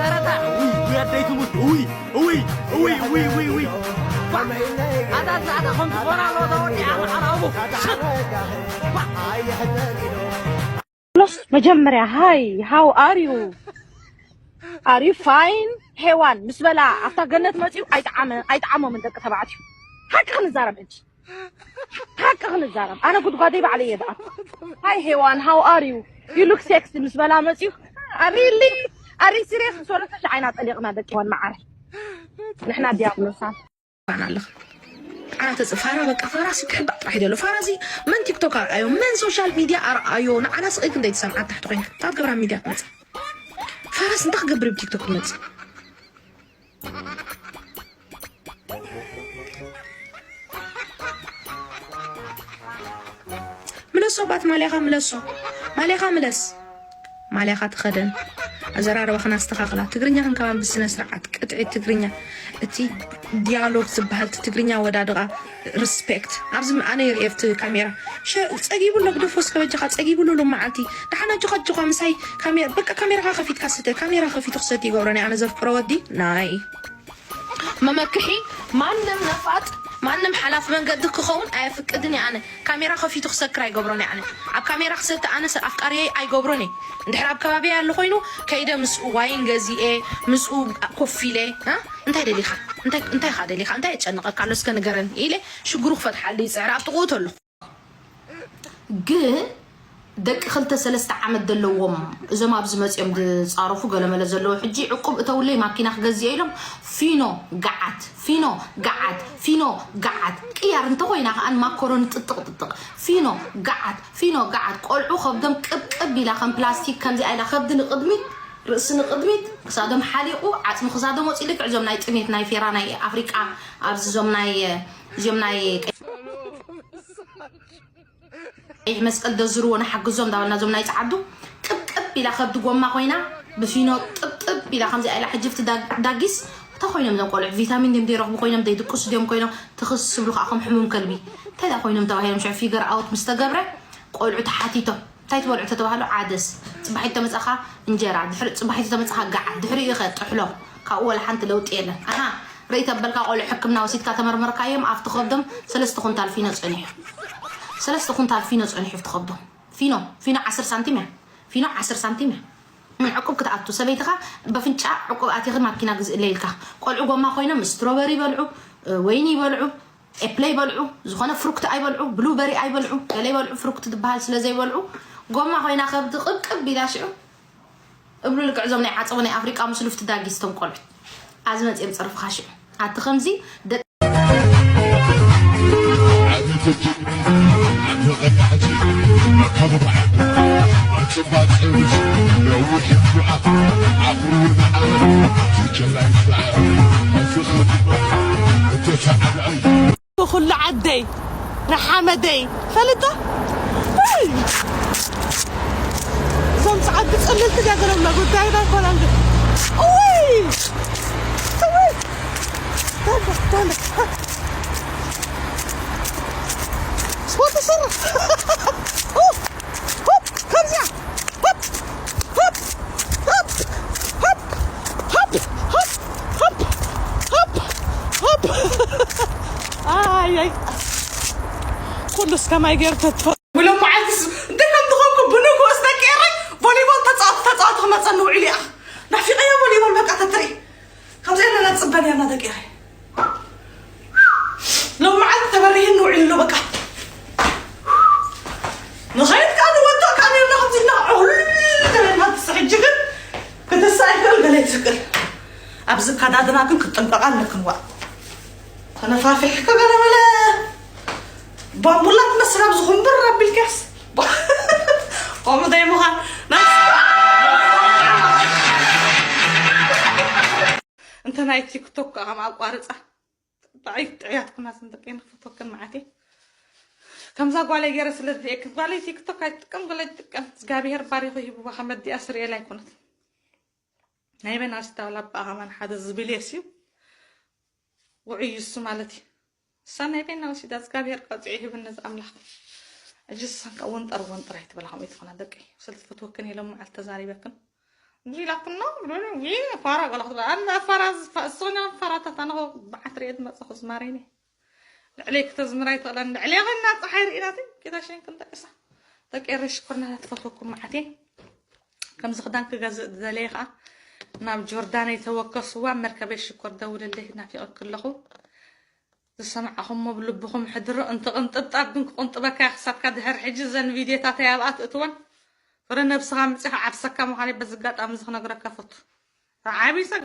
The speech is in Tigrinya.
ውይ፣ ውይ፣ ኣደይ ትሙት። ውይ፣ ውይ፣ ውይ፣ ውይ፣ ውይ፣ ውይ። ባ! ኣታ፣ ኣታ፣ ኣታ፣ ከምዚ ኾና ኣለዋ፣ እዛ ወዲ፣ ኣታ፣ ኣታ፣ ኣቦ። ሽት! ባ! ሎስ መጀመርያ፣ ሃይ፣ how are you? Are you fine? ሄዋን ምስ በላ ኣብታ ገነት መጺኡ ኣይጠዓመ-፣ ኣይጠዓሞምን ደቂ ተባዕትዮ። ሓቂ ክንዛረብ ሕጂ። ሓቂ ክንዛረብ። ኣነ ጉድጓደይ ባዕለይ እየ ዝኣቱ። ሃይ ሄዋን፣ how are you? You look sexy ምስ በላ መጺኡ። ኣሪሊ፣ ኣሪ ሲሪየስ ምስ በለካ ዓይና ጠሊቕና ደቂ ሄዋን መዓረይ። ንሕና ዲያብሎሳት። ኣና ኣለኻ። ኣና ተጽ-፣ ፋራ በቃ ፋራ ሲ ክሕባእ ጥራሕ ይደሎ። ፋራ ሲ መን ቲክቶክ ኣርኣዮ፣ መን ሶሻል ሚድያ ኣርኣዮ፣ ንዓና ስቕ ክንደይ ትሰምዓ ታሕቲ ኮይንካ። ካብ ገብራ ሚድያ ትመጽእ። ፋራስ እንታይ ክገብር እዩ ብቲክቶክ ትመጽእ? ምለሶ ባት ማልያኻ ምለሶ። ማልያኻ ምለስ። ማልያኻ ተኸደን። ኣዘራርባኽን ኣስተኻኽላ። ትግርኛኽን ከማን ብስነ ስርዓት። ቅጥዒ ትግርኛ። እቲ ዲያሎግ ዝበሃል እቲ ትግርኛ ወዳድቓ ሪስፔክት። ኣብዚ ኣነ ይርእየ ኣብቲ ካሜራ። ሸ-፣ ጸጊቡ ኣሎ ግደፎ እስከ በጃኻ፣ ጸጊቡ ኣሎ ሎም መዓልቲ። ደሓን ኣጆኻ፣ ኣጆኻ ምሳይ ካሜራ፣ በቃ ካሜራኻ ከፊትካ ስተ። ካሜራ ከፊቱ ክሰቲ ይገብረኒ ኣነ ዘፍቅሮ ወዲ። ናይ መመክሒ ማንም ነፋጥ፣ ማንም ሓላፍ መንገዲ ክኸውን ኣየፍቅድን እየ ኣነ። ካሜራ ከፊቱ ክሰክር ኣይገብሮን እየ ኣነ። ኣብ ካሜራ ክሰቲ ኣነ ሰብ ኣፍቃሪየይ ኣይገብሮን እየ። እንድሕር ኣብ ከባቢየይ ኣሎ ኮይኑ፣ ከይደ ምስኡ ዋይን ገዚኤ፣ ምስኡ ኮፍ ኢለ፣ እ? እንታይ ደሊኻ? እንታይ፣ እንታይ ኢኻ ደሊኻ? እንታይ የጨንቐካ ኣሎ? እስከ ንገረኒ ኢለ ሽግሩ ክፈትሓሉ ይጽዕር ኣብ ጥቕኡ ተለኹ። ግን ደቂ ክልተ ሰለስተ ዓመት ዘለዎም እዞም ኣብዚ መጺኦም ዝጻረፉ ገለመለ ዘለዉ ሕጂ ዕቁብ እተውለይ ማኪና ክገዝእ ኢሎም ፊኖ ገዓት፣ ፊኖ ገዓት፣ ፊኖ ገዓት። ቅያር እንተኾይና ከኣ ንማኮሮኒ ጥጥቕ ጥጥቕ። ፊኖ ገዓት፣ ፊኖ ገዓት። ቆልዑ ከብዶም ቅብቅብ ኢላ ከም ፕላስቲክ ከምዚኣ ኢላ ከብዲ ንቕድሚት፣ ርእሲ ንቕድሚት፣ ክሳዶም ሓሊቑ፣ ዓጽሚ ክሳዶም ወጺኡ ልክዕ እዞም ናይ ጥሜት ናይ ፌራ ናይ ኣፍሪቃ ኣብዚ እዞም ናይ፣ እዚኦም ናይ ቀይሕ መስቀል ደዝርዎ ንሓግዞም እንዳበልና እዞም ናይ ጸዓዱ ቅብቅብ ኢላ ከብዲ ጎማ ኮይና ብፊኖ ጥብጥብ ኢላ ከምዚኣ ኢላ ሕጂ ብቲ ዳ-፣ ዳጊስ እንታይ ኮይኖም እዞም ቆልዑ ቪታሚን ድዮም ዘይረኽቡ ኮይኖም ዘይድቅሱ ድዮም ኮይኖም ትኽስ ዝብሉ ከዓ ከም ሕሙም ከልቢ እንታይ ዳ ኮይኖም ተባሂሎም ሽዑ ፊገር ኣውት ምስ ተገብረ ቆልዑ ተሓቲቶም እንታይ ትበልዑ ተተባህሉ ዓደስ ጽባሒት ተመጻኻ እንጀራ ድሕሪ ጽባሒት ተመጻኻ ገዓት ድሕሪኡ ኸ ጥሕሎ ካብኡ ወላ ሓንቲ ለውጢ የለን ኣሃ ርእይ ተበልካ ቆልዑ ሕክምና ወሲድካ ተመርመርካዮም ኣብቲ ከብዶም ሰለስተ ኩንታል ፊኖ ጸኒሑ ሰለስተ ኩንታል ፊኖ ጸኒሑ ኣብቲ ከብዶም ፊኖ ፊኖ ዓስር ሳንቲም እያ ፊኖ ዓስር ሳንቲም እያ ዕቁብ ክትኣቱ ሰበይትኻ በፍንጫ ዕቁብ ኣቲኺ ማኪና ግዝእለ ኢልካ ቆልዑ ጎማ ኮይኖም ስትሮበሪ ይበልዑ ወይኒ ይበልዑ ኤፕለ ይበልዑ ዝኾነ ፍሩክት ኣይበልዑ ብሉበሪ ኣይበልዑ ገለ ይበልዑ ፍሩክት ዝበሃል ስለ ዘይበልዑ ጎማ ኮይና ከብዲ ቅብቅብ ኢላ ሽዑ እብሉ ልክዕ እዞም ናይ ዓጸቦ ናይ ኣፍሪቃ ምስሉፍቲ ዳጊስ እቶም ቆልዑት ኣዚ መጺኦም ጸርፍኻ ሽዑ ኣቲ ከምዚ ደቂ ኩሉ ዓደይ ንሓመደይ ፈልጦ እዞም ፃዓዱ ፅልልቲ ድያ ዘለብና ጉዳይና ኣይኮናን ግን እውይ እውይ ስፖርት ስራ ከምዚያ ኣይ ኩሉስ ከማይ ገይሩ ተጥፈ ولو معلتس دكم دخلكم بنوكو استكيري فوليبول تتصاوت تتصاوت خمسة نوع لي اخ نفيقه يا فوليبول بقى تتري ከምዚ ኢልና ነፅበን ኢና ደቂ ኸ ሎም መዓልቲ ተበሪህኒ ውዒሉ ኣሎ በቃ ንኸይድ ከዓ ንወጥእ ከዓ ነርና ከምዚ ኢልና ዕሁል ተበልና ትስሕጂ ግን ክትሳ ኣይክእል ገለ ይስቅል ኣብዚ ኣካዳድና ግን ክትጥንቀቃ ኣለክን ዋ ተነፋፊሕካ ገለ በለ ባምቡላ ትመስል ኣብዚ ኩምብር ኣቢልካስ ከምኡ ደይ ምዃን እንተ ናይ ቲክቶክ ከዓ ከም ኣቋርፃ ጥዕያት ኩና ስንጥቄን ክፈቶክን መዓት ከምዛ ጓለይ ገይረ ስለ ዝሪኤክን ጓለይ ቲክቶክ ኣይትጥቀም ገለ ኣይትጥቀም እግዚኣብሄር ባሪኹ ሂቡዋ ከመዲኣ ስርኤል ኣይኮነት ናይ በናስታ ወላ ኣባኣ ከማን ሓደ ዝብል የስዩ ውዑይ እሱ ማለት እዩ እሳ ናይ በይና ወሲዳ እግዚኣብሔር ቀፂዑ ይህብኒ እዚ ኣምላኽ እጅ ሰንካ ወንጠር ወንጠር ኣይትበላ ከምኡ ትኾና ደቂ ስለ ትፈትወክን ኢሎም መዓልቲ ተዛሪበክን እንጂ ኢላትና ብሎ ዊ ፋራ ገለ ክትበል ኣነ ፋራ ዝፋ- እሱ ግን ፋራታት ኣነ ብዓት ርኤ ዝመፀኹ ዝማሬኒ ልዕለይ ክተዝምራ ይትኽእለን ልዕለይ ኮይና ፀሓይ ርኢናት ጌታ ሸን ክንጠቅሳ ደቂ ኤረይ ሽኮርና ትፈትወኩም መዓት እየ። ከምዚ ክዳን ክገዝእ ዝደለየ ከዓ ናብ ጆርዳነይ ተወከስዋ መርከበይ ሽኮር ደውልለይ ናፊቐኪ ኣለኹ። ዝሰማዕኹሞ ብልብኹም ሕድሩ። እንተ ቅንጥብጣብ ግን ክቕንጥበካ እየ ክሳብካ ድሕር ሕጂ እዘን ቪድዮታተይ ኣብኣ ትእትወን ፍረ ነብስኻ ምጺኻ ዓብሰካ ምዃነይ በዚ ኣጋጣሚ እዚ ክነግረካ ፈቱ። ዓብይ ሰብ